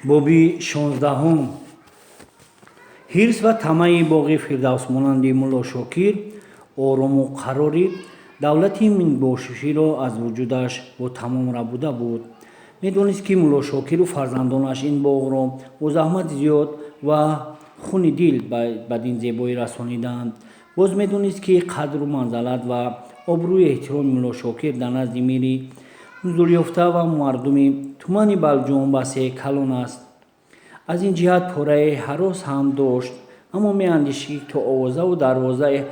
Боби 16-ум. Ҳирс ва тамаъи боғи фирдавсмонанди Мулло Шокир орому қарори давлати Минбоширо аз вуҷудаш бо тамом рабуда буд. Медонист, ки Мулло Шокиру фарзандонаш ин боғро бо заҳмати зиёд ва хуни дил бадин зебоӣ расонидаанд. Боз медонист, ки қадру манзалат ва обрӯи эҳтироми Мулло Шокир дар назди мири нузулёфта ва мардуми тумани Балҷум васеъ калон аст. Аз ин ҷиҳат порае ҳарос ҳам дошт, аммо меандешид, то овозаву дарвозаи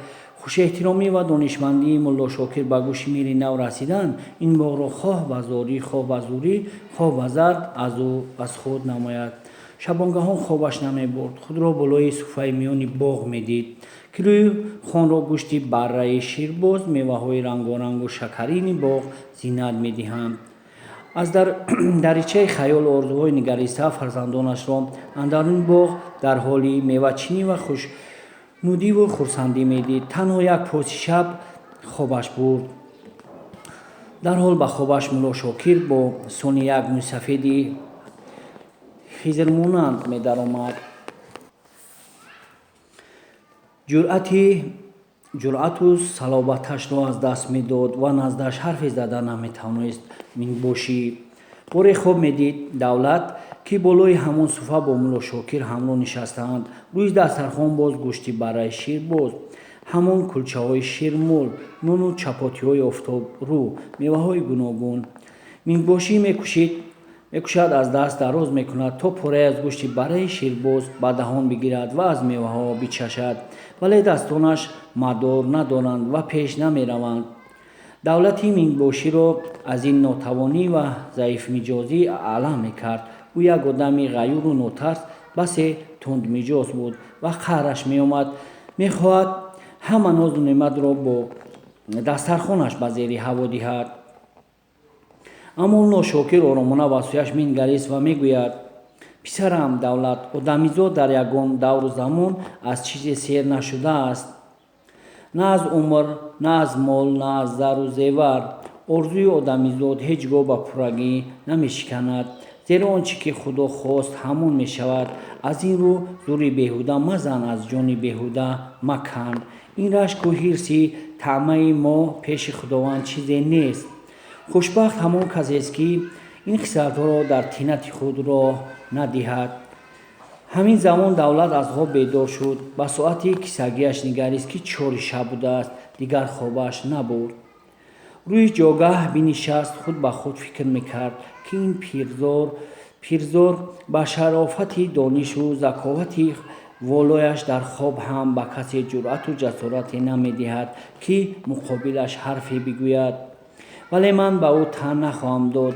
хушэҳтиромӣ ва донишмандии Мулло Шокир ба гӯши мири нав расиданд, ин боғро хоҳ ба зорӣ, хоҳ ба зӯрӣ, хоҳ ба зарб аз ӯ аз худ намояд. Шабонгаҳон хобаш намебурд. Худро болои суфраи миёни боғ медид, ки рӯи хонро гӯшти барраи ширбоз, меваҳои рангорангу шакарини боғ зинат медиҳанд. Аз даричаи хаёлу орзуҳои нигариста фарзандонашро андаруни боғ дар ҳоли мевачинӣ ва хушнудиву хурсандӣ медид. Танҳо як поси шаб хобаш бурд. Дарҳол ба хобаш Мулло Шокир бо сони як мӯйсафеди хизрмонанд медаромад. Ҷуръату салобаташро аз даст медод ва наздаш ҳарфе зада наметавонист Минбошӣ. Боре хоб медид давлат, ки болои ҳамон суфа бо Мулло Шокир ҳамроҳ нишастаанд. Рӯи дастархон боз гӯшти барраи ширбоз, ҳамон кулчаҳои ширмол, нону чапотиҳои офтобрӯ, меваҳои гуногун. Минбошӣ мекӯшад, аз даст дароз мекунад, то порае аз гӯшти барраи ширбоз ба даҳон бигирад ва аз меваҳо бичашад, вале дастонаш мадор надоранд ва пеш намераванд. Давлати Минбоширо аз ин нотавонӣ ва заифмиҷозӣ алам мекард. Ӯ як одами ғаюру нотарс, басе тундмиҷоз буд ва қаҳраш меомад, мехоҳад ҳама нозу неъматро бо дастархонаш ба зери ҳаво диҳад. Аммо Мулло Шокир оромона ба сӯяш менигарист ва мегӯяд: «Писарам Давлат, одамизод дар ягон давру замон аз чизе сер нашудааст, на аз умр, на аз мол, на аз зару зевар. Орзуи одамизод ҳеҷ гоҳ ба пуррагӣ намешиканад, зеро он чӣ ки Худо хост, ҳамон мешавад. Аз ин рӯ зӯри беҳуда мазан, аз ҷони беҳуда макан. Ин рашку ҳирси таъмаи мо пеши Худованд чизе нест. Хушбахт ҳамон касест, ки ин хислатҳоро дар тинати худ роҳ надиҳад». Ҳамин замон Давлат аз хоб бедор шуд. Ба соати кисагиаш нигарист, ки 4-и шаб будааст. Дигар хобаш набурд. Рӯи ҷогаҳ бинишаст, худ ба худ фикр мекард, ки ин пирзор ба шарофати донишу заковати волояш дар хоб ҳам ба касе ҷуръату ҷасорате намедиҳад, ки муқобилаш ҳарфе бигӯяд. Вале ман ба ӯ тан нахоҳам дод.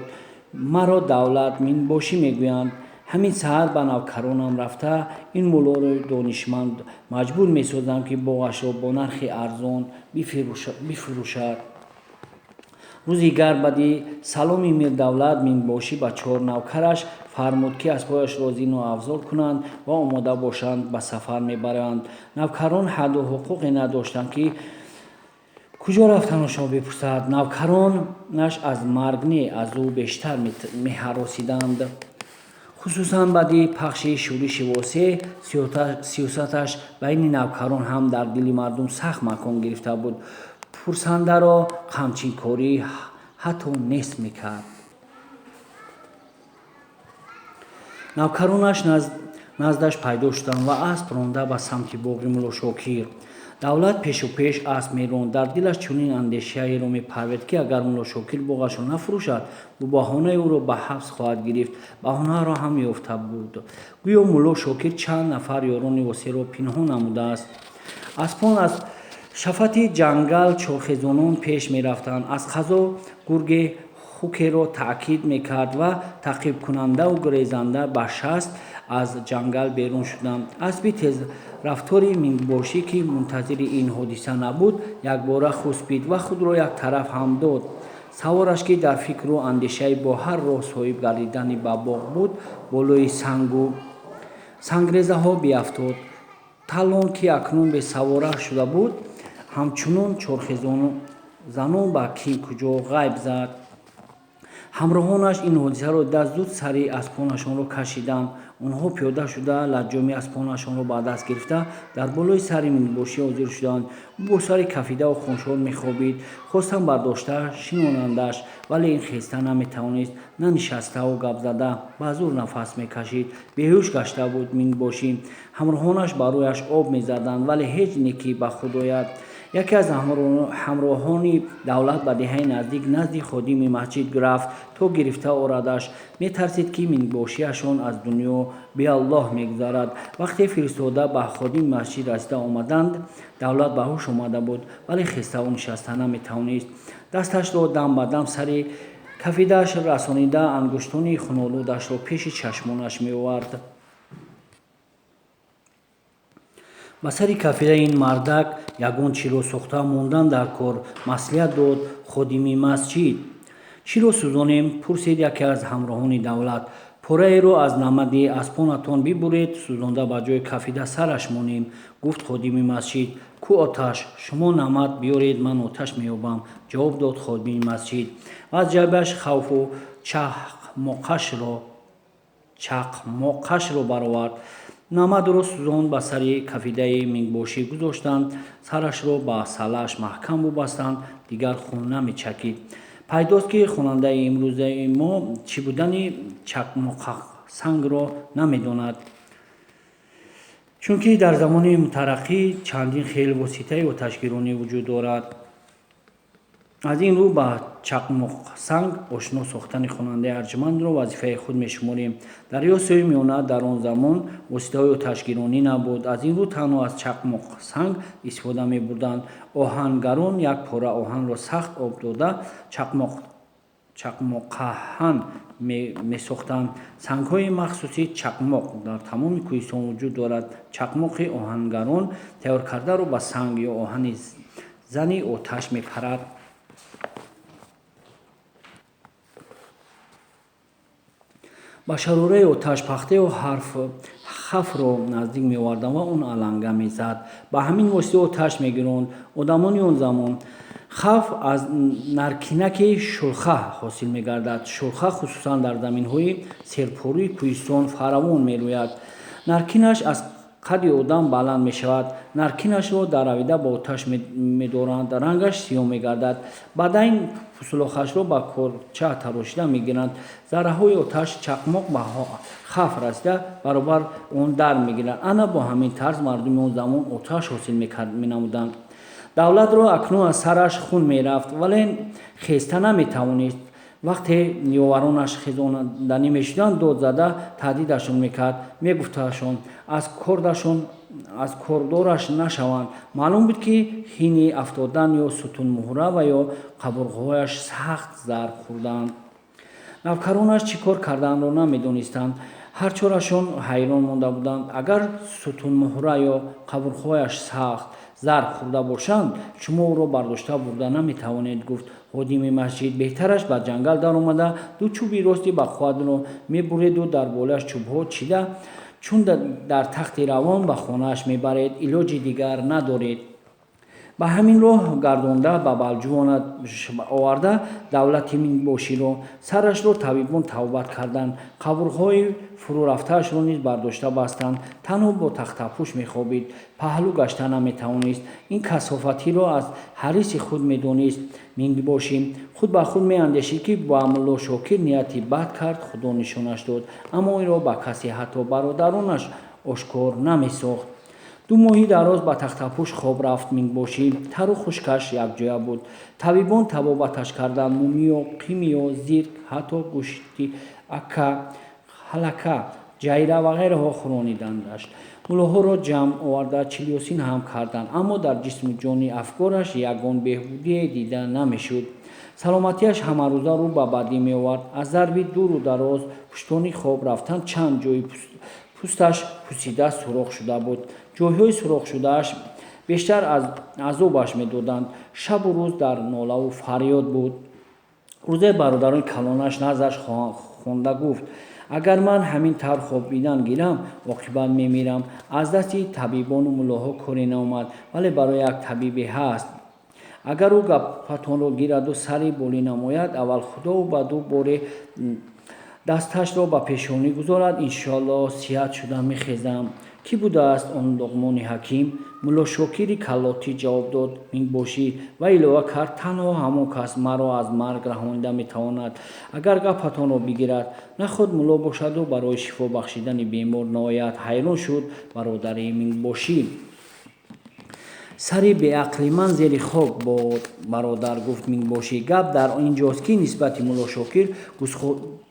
Маро Давлат Минбошӣ мегӯянд. Ҳамин саҳар ба навкаронам рафта, ин муллоро донишманд маҷбур месозам, ки боғашро бо нархи арзон бифурӯшад. Рӯзи дигар баъди саломи Мирдавлат Минбошӣ ба чор навкараш фармуд, ки аспҳояшро зину афзор кунанд ва омода бошанд, ба сафар мебаранд. Навкарон ҳадду ҳуқуқе надоштанд, ки куҷо рафтанашро бипурсад. Навкаронаш аз марг не, аз ӯ бештар меҳаросиданд. Хусусан баъди пахши шӯриши восеъ сиёсаташ байни навкарон ҳам дар дили мардум сахт макон гирифта буд. Пурсандаро қамчинкорӣ ҳатто нест мекард. Навкаронаш наздаш пайдо шуданд ва асп ронда ба самти боғи Мулло Шокир. Давлат пешу пеш асп меронд. Дар дилаш чунин андешаеро мепарвард, ки агар Мулло Шокир боғашро нафурӯшад, бо баҳонаи ӯро ба ҳабс хоҳад гирифт. Баҳонаро ҳам ёфта буд. Гӯё Мулло Шокир чанд нафар ёрони восеъро пинҳон намудааст. Аспон аз шафати ҷангал чорхезонон пеш мерафтанд. Аз қазо гурге хукеро таъкид мекард ва таъқибкунандаву гурезанда ба шаст аз ҷангал берун шуданд. Аспи тезрафтори Минбошӣ, ки мунтазири ин ҳодиса набуд, якбора хуспид ва худро як тараф ҳам дод. Савораш, ки дар фикру андешаи бо ҳар роҳ соҳиб гардидани ба боғ буд, болои сангу сангрезаҳо биафтод. Таллон, ки акнун бесавора шуда буд, ҳамчунон чорхезанон ба кӣ куҷо ғайб зад. Ҳамроҳонаш ин ҳодисаро дида зуд сари аспонашонро кашиданд. Онҳо пиёда шуда, лаҷҷоми аспонашонро ба даст гирифта, дар болои сари минбошӣ ҳозир шуданд. Ӯ бо сари кафидаву хуншор мехобид. Хостанд бардошта шинонандаш, вале ин хеста наметавонист, на нишаставу гап зада, ба зӯр нафас мекашид. Беҳуш гашта буд минбошӣ. Ҳамроҳонаш ба рӯяш об мезаданд, вале ҳеҷ некӣ ба худ ояд. Яке аз ҳамроҳони Давлат ба деҳаи наздик назди ходими масҷид рафт, то гирифта орадаш. Метарсид, ки минбошиашон аз дунё беаллоҳ мегузарад. Вақте фиристода ба ходими масҷид расида омаданд, Давлат ба ҳуш омада буд, вале хеставу нишаста наметавонист. Дасташро дам ба дам сари кафидааш расонида, ангуштони хунолудашро пеши чашмонаш меовард. Ба сари кафидаи ин мардак ягон чиро сӯхта мондан дар кор, маслиҳат дод ходими масҷид. Чиро сӯзонем? Пурсид яке аз ҳамроҳони Давлат. Пораеро аз намади аспонатон бибуред, сӯзонда ба ҷои кафида сараш монем, гуфт ходими масҷид. Ку оташ? Шумо намад биёред, ман оташ меёбам, ҷавоб дод ходими масҷид ва аз ҷайбаш хавфу чақмоқашро баровард. Намадро сӯзон ба сари кафидаи минбошӣ гузоштанд, сарашро ба саллааш маҳкам бубастанд, дигар хун намечакид. Пайдост, ки хонандаи имрӯзаи мо чӣ будани чақмоқсангро намедонад, чунки дар замони мутараққӣ чандин хел воситаи оташгиронӣ вуҷуд дорад. Аз ин рӯ ба чақмоқсанг ошно сохтани хонандаи арҷмандро вазифаи худ мешуморем. Дар Осиёи Миёна дар он замон воситаҳои оташгиронӣ набуд. Аз ин рӯ танҳо аз чақмоқсанг истифода мебурданд. Оҳангарон як пора оҳанро сахт об дода, чақмоқаҳан месохтанд. Сангҳои махсуси чақмоқ дар тамоми кӯҳистон вуҷуд дорад. Чақмоқи оҳангарон тайёркардаро ба санг ё оҳани зани оташ мепарад. Ба шарораи оташ пахтаю хафро наздик меоварданд ва он аланга мезад. Ба ҳамин восита оташ мегиронд одамони он замон. Хаф аз наркинаки шулха ҳосил мегардад. Шулха хусусан дар заминҳои серпорӯи кӯҳистон фаравон мерӯяд. Наркинаш аз қади одам баланд мешавад. Наркинашро даравида ба оташ медоранд, рангаш сиёҳ мегардад. Баъдан пусулохашро ба корча тарошида мегиранд. Зарраҳои оташ чақмоқ ба хаф расида, баробар он дар мегиранд. Ана бо ҳамин тарз мардуми он замон оташ ҳосил менамуданд. Давлатро акнун аз сараш хун мерафт, вале хеста наметавонист. Вақте ёваронаш хезонданӣ мешуданд, дод зада таҳдидашон мекард, мегуфташон аз кордораш нашаванд. Маълум буд, ки ҳини афтодан ё сутунмуҳра ва ё қабурғаҳояш сахт зарб хӯрданд. Навкаронаш чӣ кор карданро намедонистанд. Ҳарчорашон ҳайрон монда буданд. Агар сутунмуҳра ё қабурғаҳояш сахт зарб хӯрда бошанд, шумо ӯро бардошта бурда наметавонед, гуфт ходими масҷид. Беҳтараш ба ҷангал даромада, ду чӯби рости бақувватро мебуреду дар болояш чӯбҳо чида, чун дар тахти равон ба хонааш мебаред, илоҷи дигар надоред. Ба ҳамин роҳ гардонда ба Балҷувона оварда Давлати минбоширо. Сарашро табибон табобат карданд, қабурғаҳои фурӯрафтаашро низ бардошта бастанд. Танҳо бо тахтапӯш мехобид, паҳлӯ гашта наметавонист. Ин касофатиро аз ҳариси худ медонист минбошӣ. Худ ба худ меандешид, ки ба Мулло Шокир нияти бад кард, Худо нишонаш дод, аммо инро ба касе, ҳатто бародаронаш, ошкор намесохт. 2 моҳи дароз ба тахтапӯш хоб рафт минбошӣ. Тару хушкаш якҷоя буд. Табибон табобаташ карданд: мумиё, қимиё, зирк, ҳатто гӯшти ака, ҳалака, ҷайра ва ғайраҳо хӯронидандаш. Муллоҳоро ҷамъ оварда чилёсин ҳам карданд, аммо дар ҷисму ҷони афгораш ягон беҳбудие дида намешуд. Саломатиаш ҳамарӯза рӯ ба бадӣ меовард. Аз зарби дуру дароз пуштони хоб рафтан чанд ҷои пӯсташ пусида сурох шуда буд. Ҷойҳои сурохшудааш бештар аз азобаш медоданд. Шабу рӯз дар нолаву фарёд буд. Рӯзе бародарони калонаш наздаш хонда гуфт: агар ман ҳамин тавр хобидан гирам, оқибат мемирам. Аз дасти табибону муллоҳо коре наомад, вале барои як табибе ҳаст. Агар ӯ гапатонро гираду сари болин намояд, аввал Худову баъду боре дасташро ба пешонӣ гузорад, иншоаллоҳ сиҳат шуда мехезам. Кӣ будааст он Луқмони Ҳаким? Мулло Шокири Каллотӣ, ҷавоб дод Минбошӣ ва илова кард: Танҳо ҳамон кас маро аз марг раҳонида метавонад, агар гапатонро бигирад. Наход мулло бошаду барои шифо бахшидани бемор наояд? Ҳайрон шуд бародари Минбошӣ. Сари беақли ман зери хок бод, бародар, гуфт Минбошӣ. Гап дар ин ҷост, ки нисбати Мулло Шокир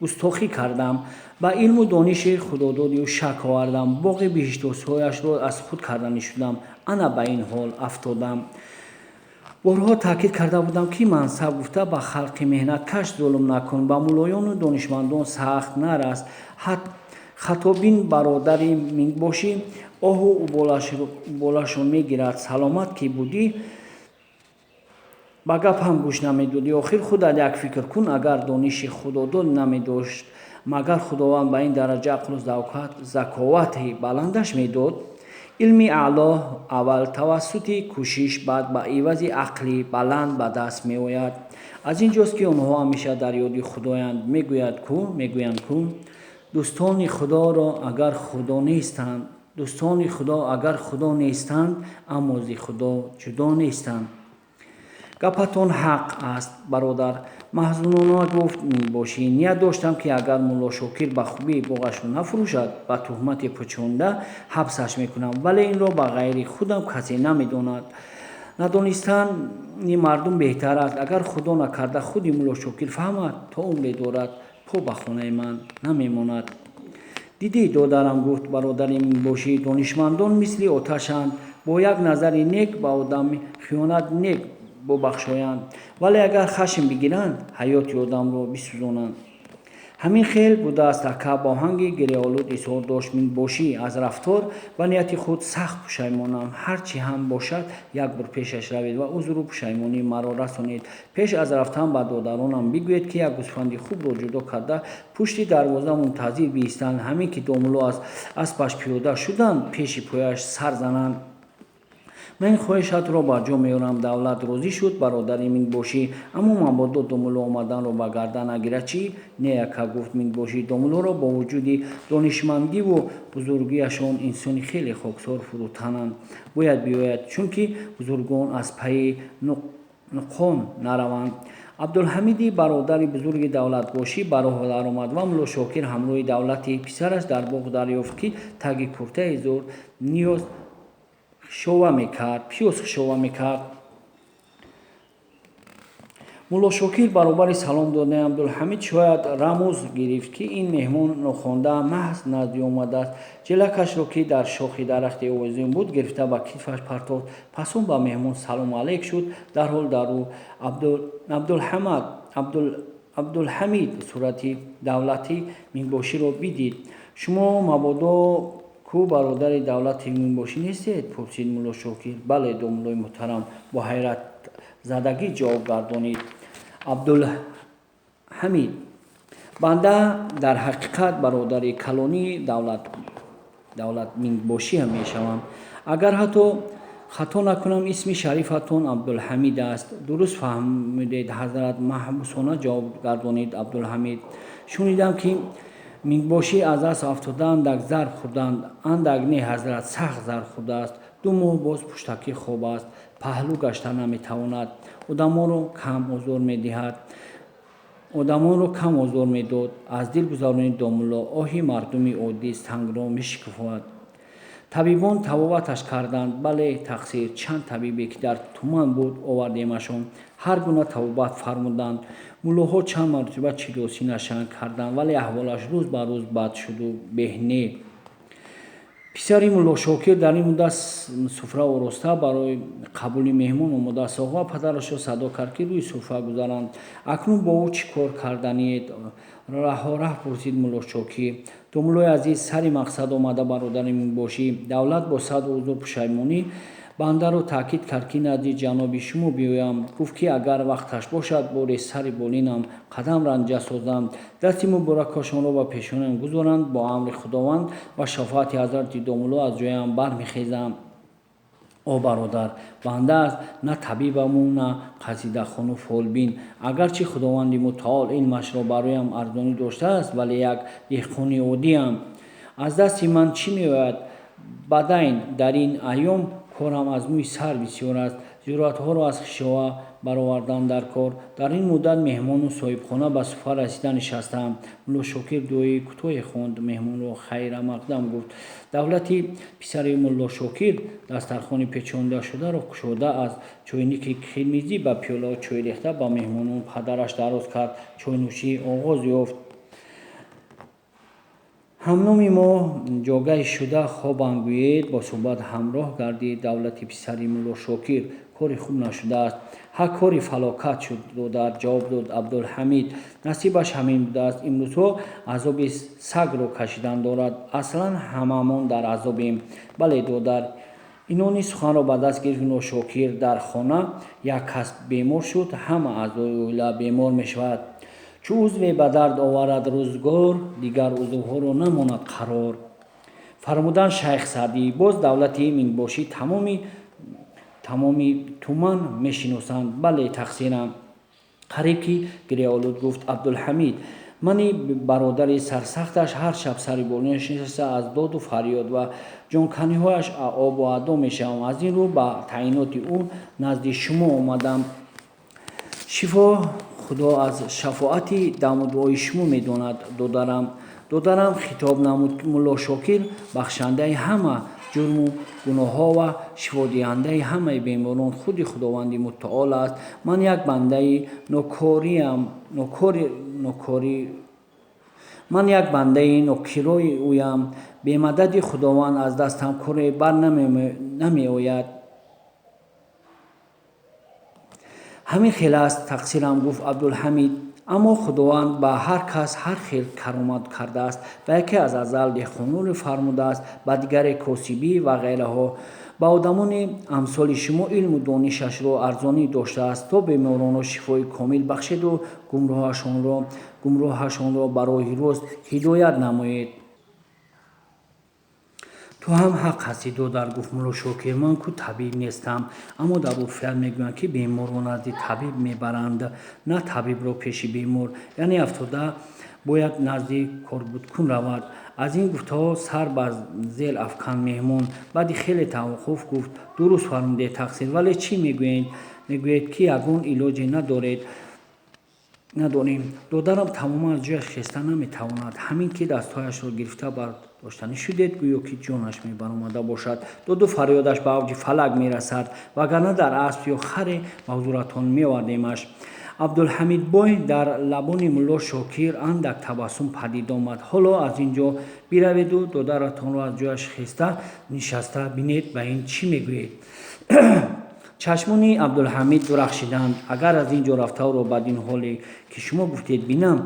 густохӣ кардам, ба илму дониши худододи ӯ шак овардам, боғи биҳиштосояшро аз худ карданӣ шудам. Ана ба ин ҳол афтодам. Борҳо таъкид карда будам, ки мансаб гуфта ба халқи меҳнаткаш зулм накун, ба муллоёну донишмандон сахт нарас. Хатобин, бародари Минбошӣ оҳу уболашро мегирад. Саломат ки будӣ, ба гап ҳам гӯш намедодӣ. Охир худат як фикр кун: агар дониши худодод намедошт, магар Худованд ба ин дараҷа ақлу заковати баландаш медод? Илми аъло аввал тавассути кӯшиш, баъд ба ивази ақли баланд ба даст меояд. Аз ин ҷост, ки онҳо ҳамеша дар ёди Худоянд. Мегӯянд ку: дӯстони Худоро агар Худо нестанд, дӯстони Худо агар Худо нестанд, аммо зи Худо ҷудо нестанд. Гапатон ҳақ аст, бародар, маҳзунона гуфт Минбошӣ. Ният доштам, ки агар Мулло Шокир ба хубӣ боғашро нафурӯшад, ба туҳмати пучонда ҳабсаш мекунам, вале инро ба ғайри худам касе намедонад. Надонистани мардум беҳтар аст. Агар Худо накарда худи Мулло Шокир фаҳмад, то умре дорад, по ба хонаи ман намемонад. Дидӣ, додарам, гуфт бародари Минбошӣ, донишмандон мисли оташанд. Бо як назари нек ба одами хиёнат нек бубахшоянд, вале агар хашм бигиранд, ҳаёти одамро бисӯзонанд. Ҳамин хел будааст, ака, бо оҳанги гирёолуд изҳор дошт Минбошӣ. Аз рафтор ва нияти худ сахт пушаймонам. Ҳар чӣ ҳам бошад, як бор пешаш равед ва узру пушаймонии маро расонед. Пеш аз рафтан ба додаронам бигӯед, ки як гӯсфанди хубро ҷудо карда, пушти дарвоза мунтазир биистанд. Ҳамин ки домулло аз аспаш пиёда шуданд, пеши пояш сар зананд. Ман ин хоҳишатро ба ҷо меорам, давлат, розӣ шуд бародари Минбошӣ. Аммо мабодо домулло омаданро ба гардан нагирад чӣ? Не, ака, гуфт Минбошӣ, домуллоро бо вуҷуди донишмандиву бузургиашон инсони хеле хоксор, фурӯтананд. Бояд биёяд, чунки бузургон аз пайи нуқон нараванд. Абдулҳамиди бародари бузурги Давлатбошӣ ба роҳ даромад ва Мулло Шокир ҳамроҳи Давлати писараш дар боғ дарёфт, ки таги куртаи зур ниёз хишова мекард, пиёз хишова мекард. Мулло Шокир баробари салом додани Абдулҳамид шояд рамуз гирифт, ки ин меҳмон нохонда маҳз назди омадааст. Ҷелакашро, ки дар шохи дарахти овезон буд, гирифта ба китфаш партофт. Пас он ба меҳмон салому алейк шуд. Дарҳол дар ӯ Абдулҳамид сурати Давлати Минбоширо бидид. Шумо мабодо ку бародари Давлати Минбошӣ нестед? Пурсид Мулло Шокир. Бале, домуллои муҳтарам, бо ҳайратзадагӣ ҷавоб гардонид Абдулҳамид. Банда дар ҳақиқат бародари калонии Давлат Минбошӣ мешавам. Агар ҳатто хато накунам, исми шарифатон Абдулҳамид аст. Дуруст фаҳмидед, ҳазрат, маҳбусона ҷавоб гардонид Абдулҳамид. Шунидам, ки Минбошӣ аз асп афтода, андак зарб хӯрданд. Андак не, ҳазрат, сахт зарб хӯрдааст. 2 моҳ боз пуштакӣ хоб аст, паҳлӯ гашта наметавонад. Одамонро кам озор медиҳад, одамонро кам озор медод, аз дил гузаронид домулло. Оҳи мардуми оддӣ сангро мешикуфад. Табибон табобаташ карданд. Бале, тақсир, чанд табибе, ки дар туман буд, овардемашон. Ҳар гуна табобат фармуданд. Муллоҳо чанд маротиба чилосинашан карданд, вале аҳволаш рӯз ба рӯз бад шуду беҳ не. Писари Мулло Шокир дар ин муддат суфра ороста, барои қабули меҳмон омода сохт ва падарашро садо кард, ки рӯи суфра гузаранд. Акнун бо ӯ чӣ кор карданиед? Раҳораҳ пурсид Мулло Шокир. Домуллои азиз, сари мақсад омада, бародари Минбошӣ Давлат бо сад узру пушаймонӣ бандаро таъкид кард, ки назди ҷаноби шумо биёям. Гуфт, ки агар вақташ бошад, боре сари болинам қадам ранҷа созам, дасти муборакашонро ба пешонаам гузоранд, бо амри Худованд ва шафоати ҳазрати домулло аз ҷоям бармехезам. О бародар, банда аст на табибаму на қасидахону фолбин. Агарчи Худованди мутаол илмашро бароям арзонӣ доштааст, вале як деҳқони оддиам. Аз дасти ман чӣ меояд? Бадайн дар ин айём корам аз мӯи сар бисёр аст. Зироатҳоро аз хишова баровардан дар кор. Дар ин муддат меҳмону соҳибхона ба суфра расида нишастаанд. Мулло Шокир дуои кӯтоҳе хонд, меҳмонро хайрамақдам гуфт. Давлати писари Мулло Шокир дастархони печондашударо кушода, аз чойники қирмизӣ ба пиёлаҳо чой рехта, ба меҳмонону падараш дароз кард. Чойнӯшӣ оғоз ёфт. Ҳамноми мо ҷогаи шуда хобам гӯед, бо суҳбат ҳамроҳ гардид давлати писари Мулло Шокир. Кори хуб нашудааст. Ҳа, кори фалокат шуд, додар, ҷавоб дод Абдулҳамид. Насибаш ҳамин будааст. Имрӯзҳо азоби сагро кашидан дорад. Аслан ҳамамон дар азобем. Бале, додар. Инони суханро ба даст гирифт Мулло Шокир. Дар хона як кас бемор шуд, ҳама аъзои оила бемор мешавад. Чу узве ба дард оварад рӯзгор, дигар узвҳоро намонад қарор. Фармуданд шайх Саъдӣ. Боз давлати Минбошӣ тамоми туман мешиносанд. Бале, тақсирам. Қариб ки гиряолуд гуфт Абдулҳамид. Мани бародари сарсахташ ҳар шаб сари болинаш нишаста, аз доду фарёд ва ҷонканиҳояш обу адо мешавам. Аз ин рӯ ба таъиноти ӯ назди шумо омадам. Шифо Худо аз шафоати даму дуои шумо медонад, додарам. Додарам, хитоб намуд Мулло Шокир, бахшандаи ҳама ҷурму гуноҳҳо ва шифодиҳандаи ҳамаи беморон худи Худованди мутаол аст. Ман як бандаи нокориам, нокори нокори ман як бандаи нокирои ӯям. Бемадади Худованд аз дастам коре бар намеояд. Ҳамин хел аст, тақсирам, гуфт Абдулҳамид. Аммо Худованд ба ҳар кас ҳар хел каромат кардааст. Ба яке аз азал деҳқонуре фармудааст, ба дигаре косибӣ ва ғайраҳо. Ба одамони амсоли шумо илму донишашро арзонӣ доштааст, то беморонро шифои комил бахшеду гумроҳашонро ба роҳи рост ҳидоят намоед. Ту ҳам ҳақ ҳастӣ, додар, гуфт Мулло Шокир. Ман ку табиб нестам, аммо дар урфият мегӯянд, ки беморро назди табиб мебаранд, на табибро пеши бемор. Яъне афтода бояд назди корбудкун равад. Аз ин гуфтаҳо сар бар зел афканд меҳмон. Баъди хеле таваққуф гуфт: Дуруст фармудед, тақсир, вале чӣ мегӯед? Мегӯед, ки ягон илоҷе надоред? Надорем. Додарам тамоман аз ҷояш хеста наметавонад. Ҳамин ки дастҳояшро гирифта бардоштанӣ шудед, гӯё ки ҷонаш мебаромада бошад. Доду фарёдаш ба авҷи фалак мерасад. Вагарна дар асп ё харе ба ҳузуратон меовардемаш. Абдулҳамидбой дар лабони Мулло Шокир андак табассум падид омад. Ҳоло аз ин ҷо бираведу додаратонро аз ҷояш хеста нишаста бинед, ба ин чӣ мегӯед? Чашмони Абдулҳамид дурахшиданд. Агар аз ин ҷо рафта ӯро бадин ҳоле, ки шумо гуфтед, бинам,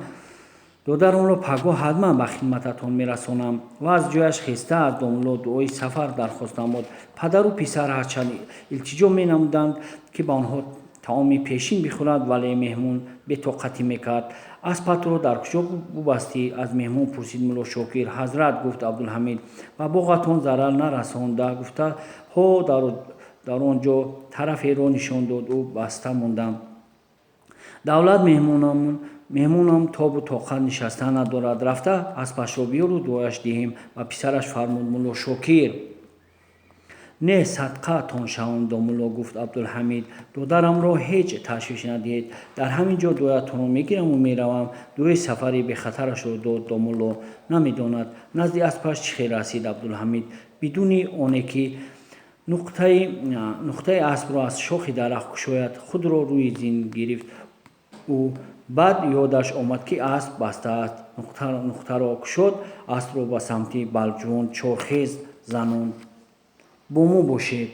додаронро пагоҳ ҳатман ба хидмататон мерасонам. Ва аз ҷояш хеста аз домулло дуои сафар дархост намуд. Падару писар ҳарчанд илтиҷо менамуданд, ки ба онҳо таоми пешин бихӯрад, вале меҳмон бетоқатӣ мекард. Аспатро дар куҷо бубастӣ? Аз меҳмон пурсид Мулло Шокир. Ҳазрат, гуфт Абдулҳамид, ба боғатон зарар нарасонда, гуфта ҳо дар он ҷо тараферо нишон дод ӯ, баста мондам. Давлат меҳмонам тобу тоқат нишаста надорад. Рафта аспашро биёру дуояш диҳем, ба писараш фармуд Мулло Шокир. Не, садқаатон шавам, домулло, гуфт Абдулҳамид. Додарамро ҳеҷ ташвиш надиҳед. Дар ҳамин ҷо дуоятонро мегираму меравам. Дуои сафари бехатарашро дод домулло. Намедонад, назди аспаш чӣ хел расид Абдулҳамид. Бидуни оне ки нуқтаи аспро аз шохи дарахт кушояд, худро рӯи зин гирифт ӯ. Баъд ёдаш омад, ки асп бастааст. Нуқтаро кушод, аспро ба самти Балҷувон чорхез занонд. Бо мо бошед.